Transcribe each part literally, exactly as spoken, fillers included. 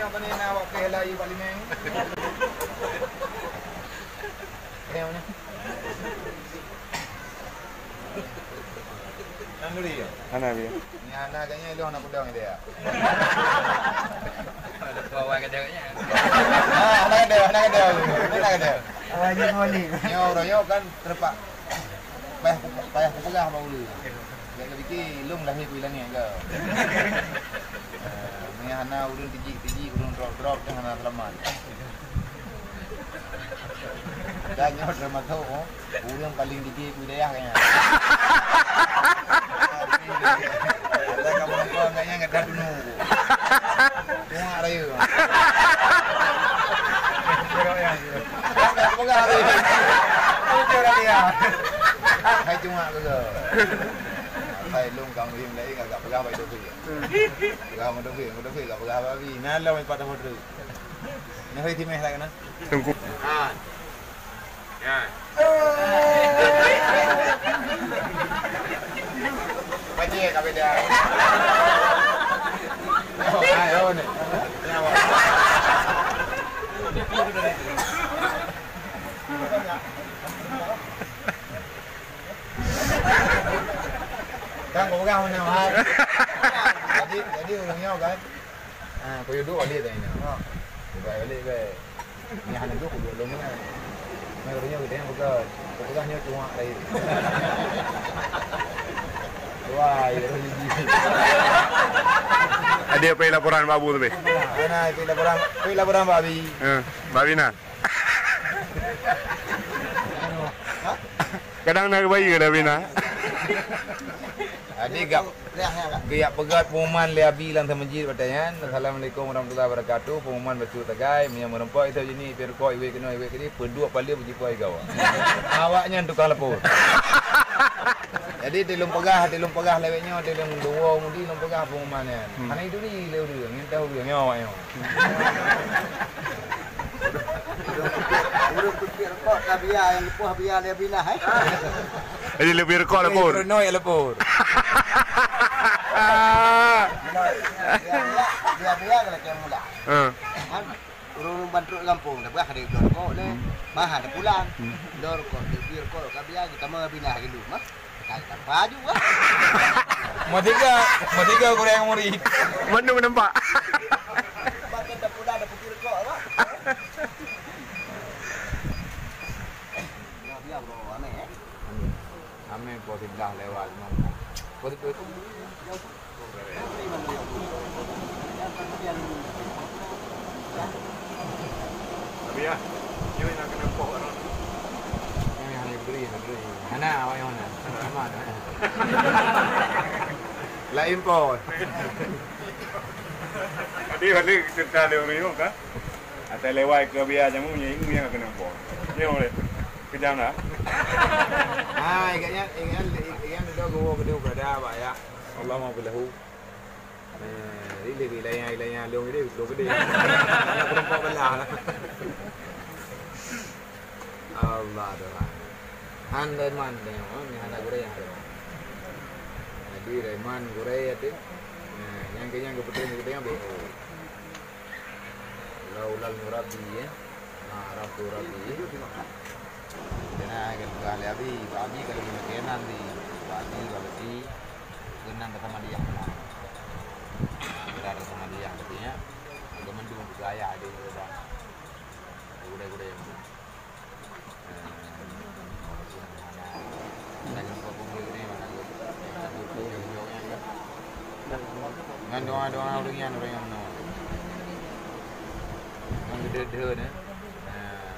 Apa ni nak awak ke helai bak limeng? Eh, mana? Hana bi. Ni hana agaknya ilong nak kudong dia. Ada kawan kata agaknya. Ah, hana kata, hana kata. Hana kata. Awak je boleh. Nyo royok kan terpak. Payah, payah kupeugah bak ulôn. Jak kepike lôn lahé keu langét ke. Eh, meunyo hana ulôn tijik-tijik, ulôn drop-drop, dan hana seulamat. Dan nyoe termasuk, oh, ureueng paling tijik keu dayah kayaknya. Ada kamu lupa enggaknya enggak ada dulu. Cuma raya. Peugah, peugah, peugah. Hai cuma peugah. Hai lôn kamu yang lain agak peugah baik tu ya. Peugah mau tu, mau tu agak peugah babi. Nah, lom empat tahun tu. Nah, hai timeh tak kena. Tunggu. Ha. Ya. Baca ka beda. Oh, ayo ni. Nyawa. Kan kau pegang mana, Mat? Jadi, jadi ureueng nyoe kan. Ah, kau duduk balik tadi ni. Ha. Duduk balik ke? Ni hana duduk, duduk lom kan. Ni ureueng nyoe kita yang pegang. Kau pegang nyoe cuma lain. Wah, ya, ureueng ni. Ada apa laporan Babu tu, be? Mana itu laporan? Itu laporan Babi. Eh, Babi nah. Kadang na bayi ke Davina. Jadi gak, geujak peugöt pengumuman lé Abi lam masjid watèe nyan, "Assalamualaikum warahmatullahi wabarakatuh. Pengumuman bacut sagai, meunyo meureumpok isoe jeunèh, ipi rukok, iwét keunoe, iwét keudéh, peuduek paleue beujipoh i gawah." Awak nyan tukang lapor. Jadi, dilôn peugah, dilôn peugah lawét nyoe, dilôn duwo mudi lôn peugah pengumuman nyan. Hmm. Hana ituri lé ureueng, nyan teuh ureueng nyoe awak nyoe. Ureueng peucok, ureueng peucok rukok ka biya nyang leupah biya lé binah, eh. Jadi leubeh rukok lapor. Peurunoe lapor. Biya, biya, biya, biya ka lakèe mula. Ha. Kan ureueng ban trok gampông, dah peugah ka dibloe rukok lé. Hmm. Mah ada pulang. Hmm. Bloe rukok, leubeh rukok ka biya, geutamong binah rindu mah. Tanpa juga. Matiga, matiga kurang murid. Bandum nampak. Bahkan dah pula dah putih lekok apa? Ya, dia bro, aneh, eh? Aneh. Aneh, positif dah lewat, no. Positif itu. Tapi ya, dia nak kena pok orang. Yang, yang negeri, negeri. Hana, awak yang hana. Hana. Hana. Lain pok. Tadi balik cerita dia orang kan? Atau lewat ke biar jamu, yang ini yang kena pok. Dia boleh. Kejam dah. Ah, ingatnya, ingat, ingat dia gua kedua berada, Pak, ya. Allah mau belahu. Eh, ini lebih layan, layan, long ini, long gede. Anak perempuan belah. Allah Tuhan. Han Daiman tengok, ni anak gurèe han. Jadi Daiman gurèe ya tu. Nah, yang kenyang kebetulan kita yang B O. Laulal murabbi, ya. Nah, Rabbu Rabbi. Kena agak peugah lé Abi, Abi kalau guna kenan di Abi, Abi. Keunan rasa madiah. Nah, keunan rasa madiah, artinya, agak mendung juga ayah ada yang berubah. Gurèe-gurèe yang berubah. Eh, ngon doa-doa ureueng nyan, ureueng nyang meunoe. Ngon geudeue-deue nyan. Eh,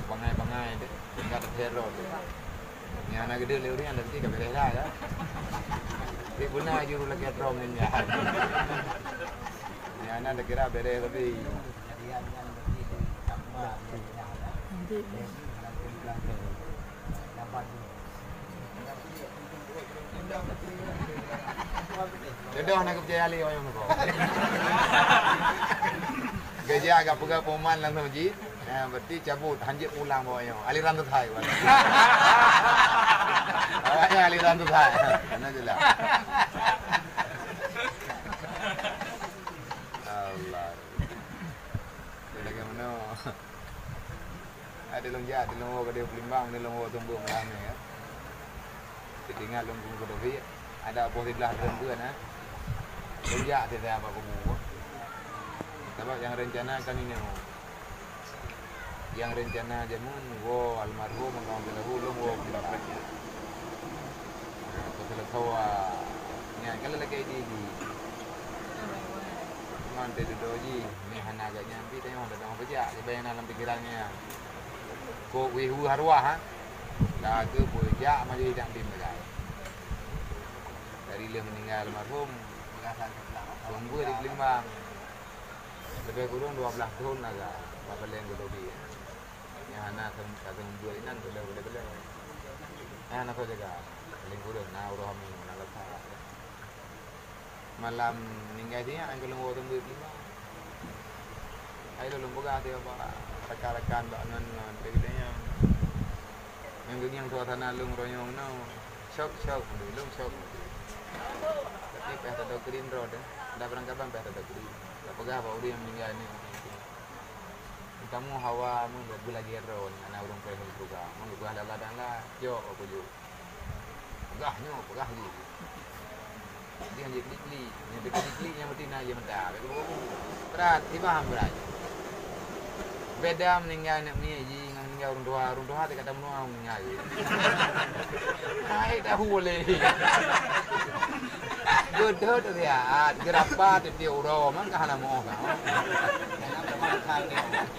bangai-bangai tu. Tinggai terus tu. Nyan na geudeue lé ureueng nyan, tapi ka beureh dah, kan? Tapi beuna juru lagèe drom nyan. Nyan na takira beureh tapi. Jodoh na keupeucaya lé wayang nyoe. Geujak agak peugah pengumuman langsung jih. Nah, berarti cabut, hanjeuet pulang bak nyoe. Aliran sesai, bak nyoe. Awaknya aliran sesai. Mana jelas. Allah. No. Ada lôn jak, ada lôn woe keudeh Peulimbang, ada lôn woe Tumbok Meulamu, ya. Teuingat lôn keu Taufik, ada poh siblaih drum beuet, ha. Lôn jak, saya apa kubu. Sabab nyang rencana kan ini, oh. Nyang rencana jameun woe almarhum, almarhum lôn woe Peulimbang. Nah, keu seuleusoe nyan, kalau lagèe di, di. Cuman teududoe jih, meuhana geuh nyan, tapi tanyoe hana teupeujak, leubeh na lam pikiran nyan. Kok wih wu harwah, ha? Lah keu peujak majelis taklim lagèe. Dari lheueh meuninggai almarhum, seumeubeuet di Peulimbang. Leubeh kureueng dua blaih thon lagèe, bak Paleng Kutodi. Nyang hana tem-, ka teumeubuet inan, boleh, boleh, boleh. Nyang hana soe jaga. Paleng kureueng na uroe hamé, na lasa. Malam ninggai siang, ka lôn woe teumeubuet lima. Hai lôn peugah sigoe bak rakan-rakan bak ngon-ngon, begitu nyan. Ngon geunyang suasana lôn ronyong nyoe. Syok, syok, lôn syok. Tapi payah tadokring droe deh. Dak barangkaban payah tadokring. Tapeugah bak ureueng nyang meuninggai nyoe. Kamoe hawa mun beulagèe droe, hana ureueng peureulee teuka. Mun geupeugah lé Allah Taala, jok aku jok. Peugah nyoe, peugah jih. Dia hana klik-klik, nyang klik-klik nyang meuti na jih meuta. Brat, tiba ham brat. Beda meuninggai aneuk miet jih ngon meuninggai ureueng tuha, ureueng tuha teuka tameunoe meuninggai. Hai tahu lé. Geudhôt riat, geurapa tiep-tiep uroe, mangka hana moh ka.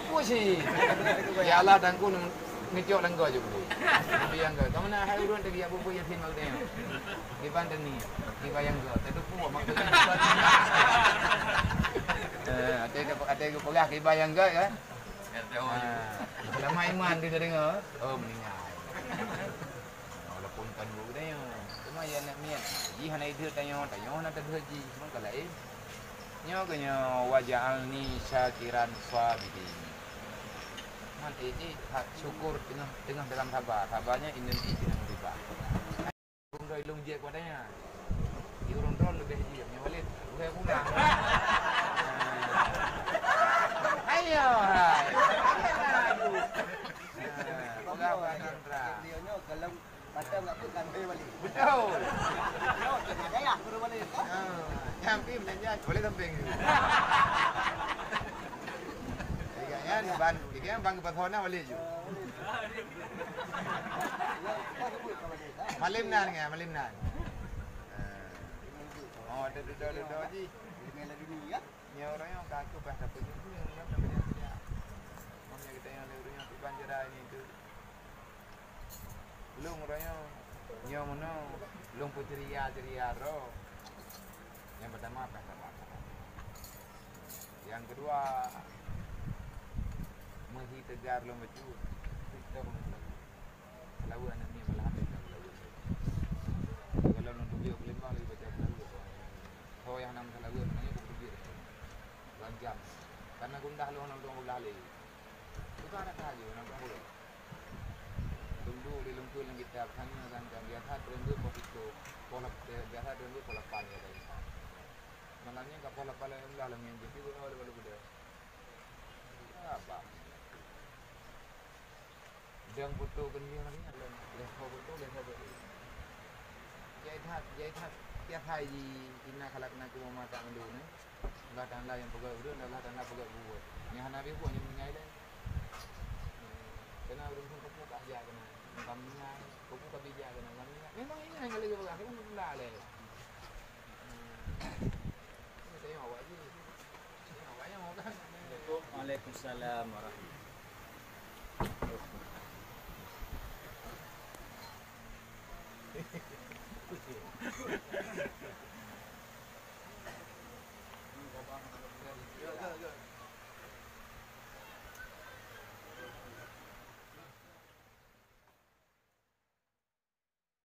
Pusing. Ya Allah, tangku ngecok langgo je boleh. Tapi yang enggak, kamu nak hai urut lagi apa pun yatim aku tengok. Kiban tani, kiban yang enggak. Tadi pun mak tu. Eh, ada ada ada peugah kiban yang enggak kan? Ah, selama iman dia dengar, oh meninggal. Walaupun kan guru tanya, cuma ya nak miet. Jih hana idheur tanyoe, tanyoe hana tadheur jih, cuma ka laén. Nyoe keu nyoe, "Waj'alni syakiran sabidin." Man, eh, eh, ha, syukur teungoh, teungoh dalam saba. Sabanyoe inong jih teungoh musibah. Ureueng droe ilong jeuet kuat nyan. Di ureueng droe leubeh jeuet. Nyoe walét, bukan pulang. Ayo, hai. Peugah, peugah, Sandra. Beliau nyoe kalau Patang nak pun kan boleh balik. Betul. Yo, tengah dayah baru balik. Ha, nyang pi meunanjak boleh samping. Tiga nyan ban, tiga nyan ban ke pasona balik ju. Malam nan kan, malam nan. Ha. Oh, ada duda-duda ji. Nyoe ureueng nyoe ka aku bah dapat nyoe, nyoe dapat nyoe. Makanya kita yang ureueng nyoe tu banjir ini tu. Lôn roh nyoe, nyoe meunoe, lôn peuceuria-ceuria droe. Nyang peutama, pah sabar. Nyang keudua, meuhi teugar lôn bacut, kristen lôn. Seulaweuet aneuk miet malah habéh seulaweuet. Kalau lôn tuju Palembang lagi baca seulaweuet. Ho nyang na meuseulaweuet, makanya lôn tuju. Lagam. Karena gundah lôn nonton ulah lé. Bukan anak sahaja, nonton ulah. Dulu di lungkul yang kita, hanya kan, kan biasa teurimba poh pituh, poh lap-, eh, biasa teurimba poh lapan ya tadi. Malamnya ka poh lapan lah, lah, lah, yang jadi, oh, lalu, lalu, lalu. Apa? Dang foto keundieng lagi, leh foto, leh foto. Jai that, jai that, tiap hari ina khalaqnakum wa ma ta'malun. Allah Taala nyang peugah ureueng, Allah Taala peugah buet. Nyang hana habéh buet nyang meuninggai lé. Kena ureueng pun kepuk kah jak kena. Bukan meuninggai, kepuk kah bijak kena, bukan meuninggai. Memang ingat kali geupeugah, kena pula lé. Ini tengok awak je. Tengok awak je, awak kan. Waalaikumsalam warahmatullahi.